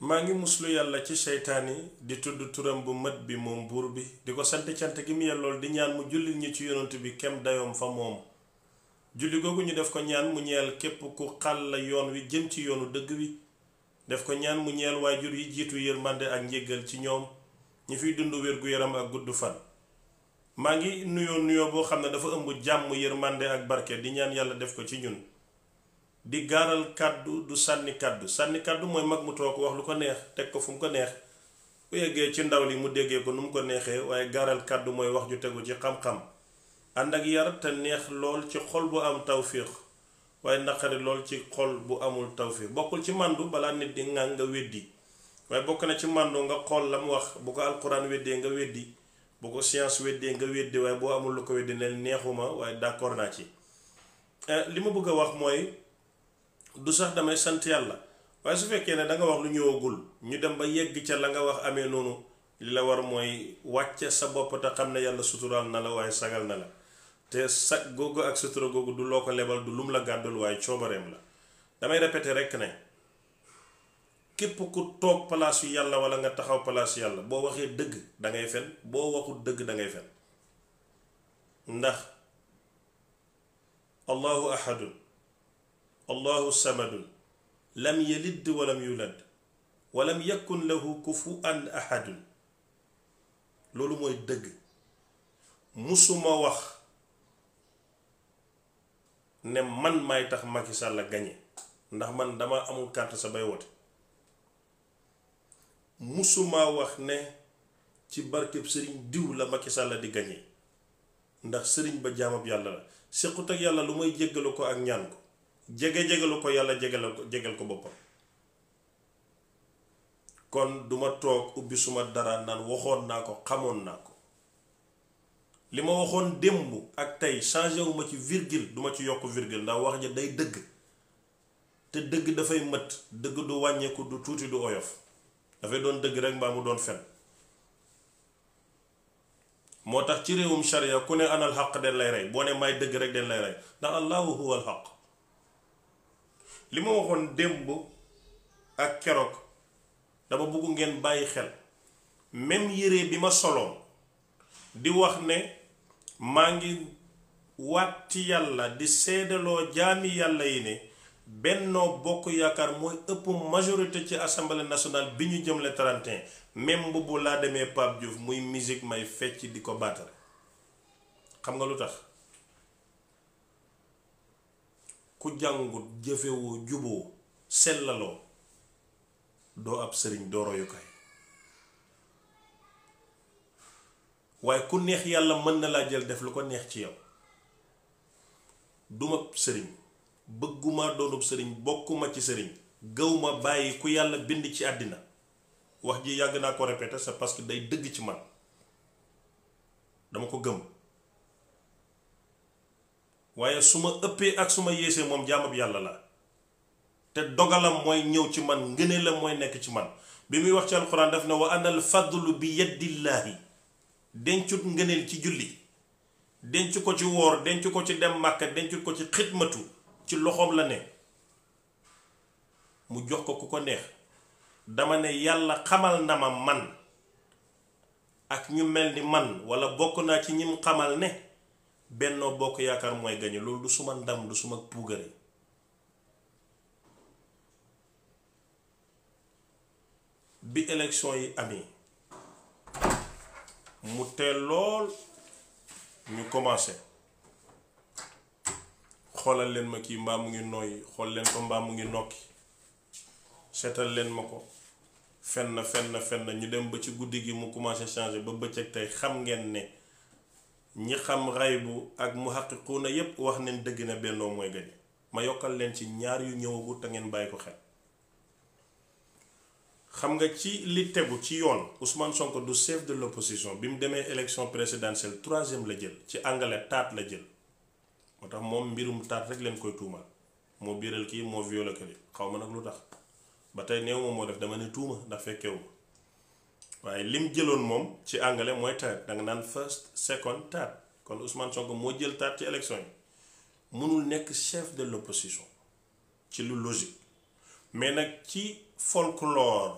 maa ngi muslu yàlla ci seytaani di tudd turam bu mat bi moom buur bi di ko sant cant gi mu yellool di ñaan mu jullil ñi ci yonent bi kem dayoom fa moom julli googu ñu def ko ñaan mu ñeel képp ku xàll la yoon wi jëm ci yoonu dëgg wi def ko ñaan mu ñeel waajur yi jiitu yërmande ak njéggal ci ñoom ñi fiy dund wér-gu-yaram ak gudd fan maa ngi nuyoo boo xam ne dafa ëmb jàmm yërmande ak barke di ñaan yàlla def ko ci ñun di gaaral kàddu du sànni kàddu mooy mag mu toog wax lu ko neex teg ko fu mu ko neex bu yeggee ci ndaw li mu déggee ko nu mu ko neexee waaye gaaral kàddu mooy wax ju tegu ci xam-xam ànd ak yar te neex lool ci xol bu am tawfiix waaye naqari lool ci xol bu amul tawfiix bokkul ci màndu balaa nit di ŋàng nga weddi waaye bokk na ci màndu nga xool la mu wax bu ko alquran weddee nga weddi bu ko science weddee nga weddi waaye boo amul lu ko weddi neel neexuma waaye d'accord naa ci li ma bëgg a wax mooy du sax damay sant yàlla waaye su fekkee ne danga wax lu ñëwagul ñu dem ba yegg ca la nga wax amee noonu li la war mooy wàcce sa bopp te xam ne yàlla suturaal na la waaye sagal na la te sag googu ak sutura googu du loo ko lebal du lum la gàddul waaye coobareem la damay répéter rekk ne képp ku toog palaasu yàlla wala nga taxaw palaasu yàlla boo waxee dëgg dangay fen boo waxul dëgg dangay fen ndax allahu ahadun allahu samadun lam yalid walam yulad walam yakun lahu kufuwan ahadun loolu mooy dëgg musuma wax ne man maay tax Macky Sall la gañe ndax man dama amul carte sa bay wote musuma wax ne ci barkeb sëriñ diw la Macky Sall di gañe ndax sëriñ ba jaamab yàlla la séqut ak yàlla lu may jéggalu ko ak ñaan ko jégalu ko yàlla jégal ko boppam kon duma toog ubbi suma dara naan waxoon naa ko xamoon naa ko li ma waxoon démb ak tey changé wu ma ci virgule duma ci yokk virgule ndax wax ja day dëgg te dëgg dafay mët dëgg du wàññeeku du tuuti du oyof dafay doon dëgg rek mbaa mu doon fen moo tax ci réewum sharia ku ne anal xaq den lay rey boo ne may dëgg rek den lay rey ndax allahu huwa al xaq li ma waxoon démb ak keroog dama bëgg ngeen bàyyi xel même yére bi ma soloon di wax ne maa ngi waat ci yàlla di seedaloo jaami yàlla yi ne Benno Bokk Yaakaar mooy ëpp majorité ci assemblée nationale bi ñu jëm le 31 même mbubb laa demee Pape Diouf muy musique may fecc di ko baatare xam nga lu tax ku jàngut jëfewoo juboo sellaloo doo ab sëriñ doo royukaay waaye ku neex yàlla mën na laa jël def lu ko neex ci yow duma sëriñ bëgguma doonub sëriñ bokkuma ci sëriñ gëwma bàyyi ku yàlla bind ci àddina wax ji yàgg naa ko répéter c'est parce que day dëgg ci man dama ko gëm waaye su ma ëppee ak su ma yéesee moom jaamab yàlla la te dogalam mooy ñëw ci man ngëneelam mooy nekk ci man bi muy wax ci alxuraan daf ne wa anal fadlu bi yadillaahi dencut ngëneel ci julli denc ko ci woor denc ko ci dem màkka dencut ko ci xidmatu ci loxoom la ne mu jox ko ku ko neex dama ne yàlla xamal na ma man ak ñu mel ni man wala bokk naa ci ñim xamal ne Benno Bokk Yaakaar mooy gañe loolu du suma ndam du suma puugare bi élection yi amee mu teel lool ñu commencé xoolal leen ma kii mbaa mu ngi nooy xool leen ko mbaa mu ngi nokki seetal leen ma ko fenn ñu dem ba ci guddi gi mu commencé changé ba bëccëg tey xam ngeen ne ñi xam xaybu ak muhaqiquuna yépp wax nañ dëgg na Benno mooy gañe ma yokkal leen ci ñaar yu ñëwagu te ngeen bàyyi ko xel xam nga ci li tegu ci yoon Ousmane Sonko du chef de l'opposition bi mu demee élection présidentielle 3e la jël ci anglais taat la jël moo tax moom mbirum taat rek leen koy tuumaal moo biiral kii moo violé kii xaw ma nag lu tax ba tey néew ma moo def dama ne tuuma ndax fekkewu waaye lim jëloon moom ci anglais mooy taat danga naan first second taat kon Ousmane Sonko moo jël taat ci élection yi mënul nekk chef de l'opposition ci lu logique mais nag ci folklore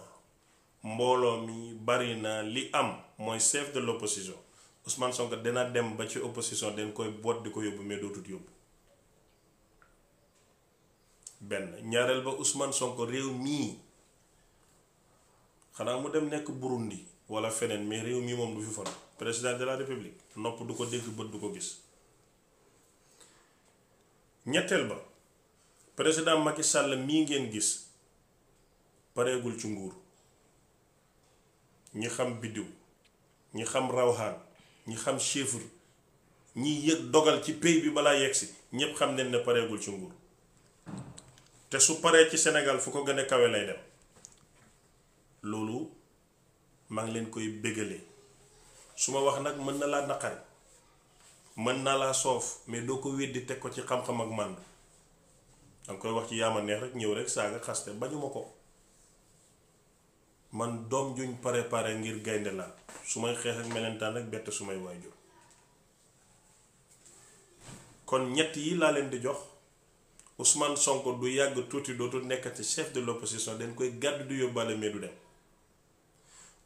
mbooloo mi bari na li am mooy chef de l'opposition Ousmane Sonko dina dem ba ci opposition den koy boot di ko yóbbu mais dootut yóbbu benn ñaareel ba Ousmane Sonko réew mii xanaa mu dem nekk Burundi wala feneen mais réew mii moom du fi fon président de la république nopp du ko dégg bët du ko gis ñetteel ba président Macky Sall mii ngeen gis pareegul ci nguur ñi xam biddiw ñi xam rawxaan ñi xam chiffre ñi yëg dogal ci pays bi balaa yegsi ñépp xam nañ ne pareegul ci nguur te su paree ci Sénégal fu ko gën a kawe lay dem loolu maa ngi leen koy bégalee su ma wax nag mën na laa naqari mën naa laa soof mais doo ko weddi teg ko ci xam-xam ak mànd danga koy wax ci yaama neex rek ñëw rek saaga xaste bañuma ko man doom juñ préparé ngir gaynde laa su may xeex ak melentaan rek bett su may waajur kon ñett yi laa leen di jox Ousmane Sonko du yàgg tuuti dootul nekkati chef de l'opposition dañ koy gàddu du yóbbaale mais du dem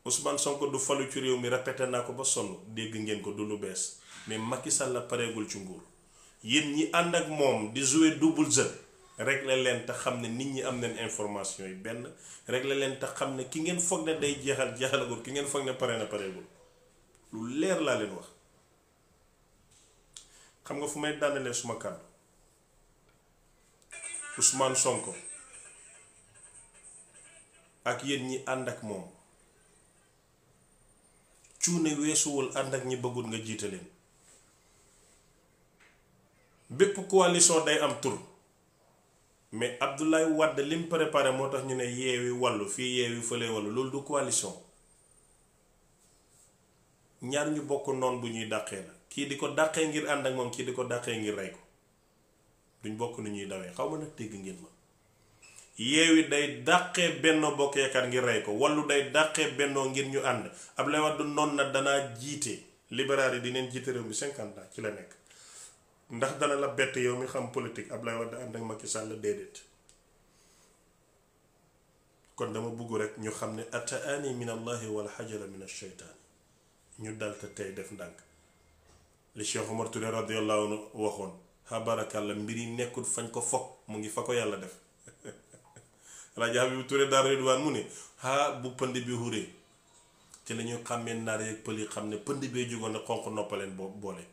Ousmane Sonko du falu ci réew mi répété naa ko ba sonn dégg ngeen ko du lu bees mais Macky Sall la pareegul ci nguur yéen ñi ànd ak moom di jouer double jeu régler leen te xam ne nit ñi am nañ information yi benn régler leen te xam ne ki ngeen foog ne day jeexalagul ki ngeen foog ne pare na pareegul lu leer laa leen wax xam nga fu may daanalee suma kàddu Ousmane Sonko ak yéen ñi ànd ak moom cuune weesuwul ànd ak ñi bëggul nga jiite leen bépp coalition day am tur mais Abdoulaye Wade lim préparé moo tax ñu ne yeewi wàllu fii yeewi fële wàllu loolu du coalition ñaar ñu bokk noon bu ñuy dàqee la kii di ko dàqee ngir ànd ak moom kii di ko dàqee ngir rey ko duñ bokk nu ñuy dawee xaw ma nag dégg ngeen ma yeewi day dàqee Benno Bokk Yaakaar ngir rey ko wàllu day dàqee bennoo ngir ñu ànd Abdoulaye Wade noon na danaa jiite libéral yi dineen jiite réew mi 50 ans ci la nekk ndax dana la bett yow mi xam politique Abdoulaye Wade ànd ak Macky Sall déedéet kon dama bugg rek ñu xam ne ataani min allahi wal xajala min asheytaani ñu dal te tey def ndànk li Cheikh Omar Touré radiyallahu anhu waxoon xabarakàlla mbir yi nekkul fañ ko foog mu ngi fa ko yàlla def Alaaji Habib Touré Daaru Ridwaan mu ne bu pënd bi huree te la ñuy xàmmee naar yeeg pël yi xam ne pënd bee jógoon ne xonq noppaleen boole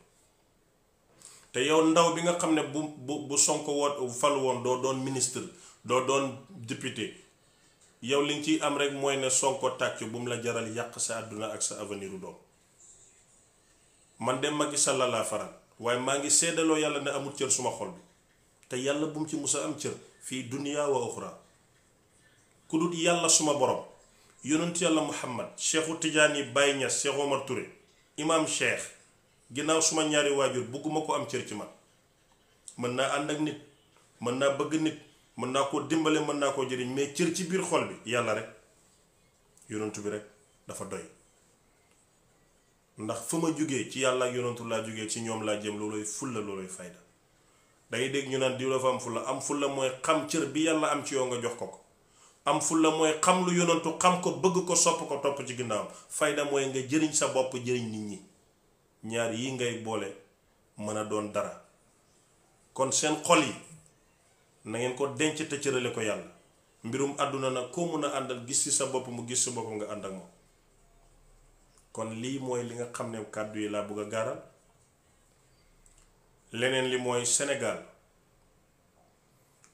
te yow ndaw bi nga xam ne bu Sonko woot fal woon doo doon ministre doo doon député yow li nga ciy am rek mooy ne Sonko tàcc bu mu la jaral yàq sa àdduna ak sa avenir u doom man de Macky Sall laa faral waaye maa ngi seddaloo yàlla ne amul cër suma xol bi te yàlla bu mu ci musa am cër fii dunya wa uxra ku dut yàlla suma borom yonent yàlla Muhammad Cheikhu Tidiane Baye Niass Cheikh Omar Touré imam Cheikh ginnaaw suma ñaari waajur bugguma ko am cër ci man mën naa ànd ak nit mën naa bëgg nit mën naa koo dimbale mën naa koo jëriñ mais cër ci biir xol bi yàlla rek yonentu bi rek dafa doy ndax fa ma jógee ci yàlla ak yonentu laa jógee ci ñoom laa jëm looloy fulla looloy fayda dangay dégg ñu naan diw dafa am fulla mooy xam cër bi yàlla am ci yow nga jox ko ko am fulla mooy xam lu yonentu xam ko bëgg ko sopp ko topp ci ginnaawam fayda mooy nga jëriñ sa bopp jëriñ nit ñi ñaar yi ngay boole mën a doon dara kon seen xol yi na ngeen ko denc te cërale ko yàlla mbirum àdduna nag koo mun a àndal gis ci sa bopp mu gis ci boppam nga ànd ak moom kon lii mooy li nga xam ne kàddu yi laa bëgg a gaaral leneen li mooy Sénégal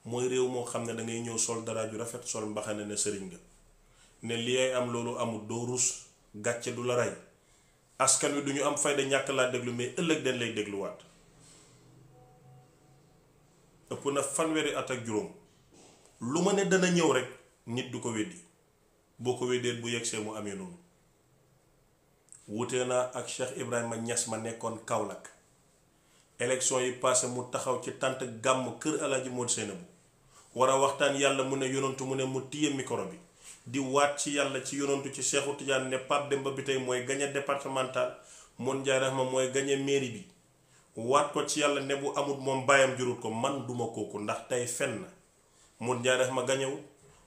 mooy réew moo xam ne dangay ñëw sol dara ju rafet sol mbaxane ne sëriñ nga ne li ay am loolu amul doo rus gàcce du la rey askan wi du ñu am fayda ñàkk laa déglu mais ëllëg dañ lay dégluwaat ëpp na fanweeri at ak juróom lu ma ne dana ñëw rek nit du ko weddi boo ko weddeet bu yegsee mu amee noonu wutee naa ak Cheikh Ibrahima Niass ma nekkoon Kaolack élection yi passé mu taxaw ci tànt gàmm kër Alaaji Mod Seynabu war a waxtaan yàlla mu ne yonantu mu ne mu téye micro bi di waat ci yàlla ci yonantu ci Seexu Tijaan ne Pape Demba bi tey mooy gagné départemental Mon Ndiaye Rahma mooy gagné mairie bi waat ko ci yàlla ne bu amul moom bàyyam jurut ko man duma kooku ndax tey fen na Mon Ndiaye Rahma gañewul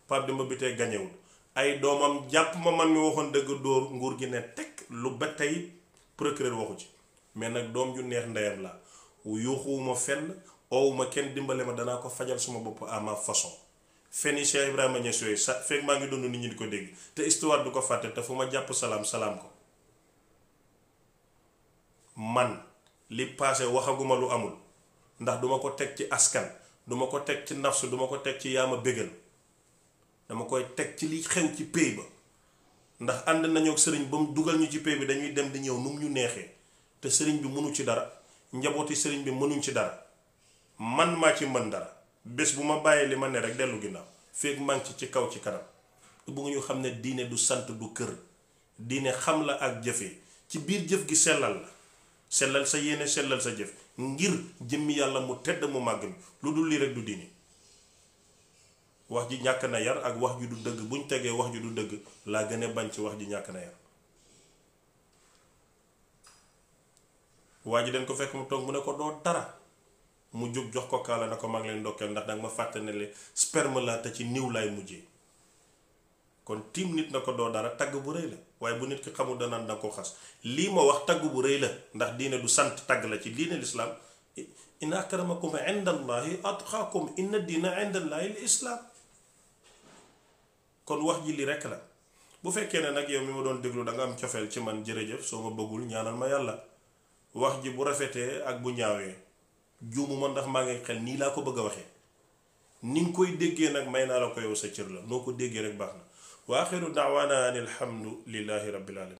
Pape Demba bi tey gañewul ay doomam jàpp ma man mi waxoon dëgg dóor nguur gi ne teg lu ba tey procureur waxu ci. mais nag doom ju neex ndeyam la yuuxuwuma fenn oowuma kenn dimbale ma danaa ko fajal suma bopp à ma façon. fenn Cheikh Ibrahima Niass yooyu sa fekk maa ngi dund nit ñi di ko dégg te histoire du ko fàtte te fu ma jàpp salaam ko. man li paase waxaguma lu amul ndax duma ko teg ci askan duma ko teg ci nafsu duma ko teg ci yaama bégal dama koy teg ci li xew ci pay ba ndax ànd nañu ak sëriñ ba mu dugal ñu ci pay bi dañuy dem di ñëw nu mu ñu neexee te sëriñ bi mënu ci dara njabooti sëriñ bi mënuñ ci dara man maa ci mën dara bés bu ma bàyyee li ma ne rek dellu ginnaaw feeg maa ngi ci kaw ci kanam bu ñu xam ne diine du sant du kër diine xam la ak jëfee ci biir jëf gi sellal la sellal sa yéene sellal sa jëf ngir jëmmi yàlla mu tedd mu màgg mi lu dul lii rek du diine wax ji ñàkk na yar ak wax ji du dëgg buñ tegee wax ji du dëgg laa gën a bañ ci wax ji ñàkk na yar. waa ji dañ ko fekk mu toog mu ne ko doo dara mu jóg jox ko kaala na ko mag leen ndokkeel ndax danga ma fàtte ne le sperme la te ci niw laay mujjee kon tiim nit na ko doo dara tagg bu rëy la waaye bu nit ki xamul danaan danga ko xas lii ma wax tagg bu rëy la ndax diine du sant tagg la ci diine lislaam inna akramakum inda allahi atqaakum inna diina inda allahi l islaam kon wax ji li rekk la bu fekkee ne nag yow mi ma doon déglu da nga am cofeel ci man jërëjëf soo ma bëggul ñaanal ma yàlla wax ji bu rafetee ak bu ñaawee juumu ma ndax maa ngi xel nii laa ko bëgg a waxee ni nga koy déggee nag may naa la ko yow sa cër la noo ko déggee rek baax na wa axiru daawaana an alhamdu lillahi rabbil alamin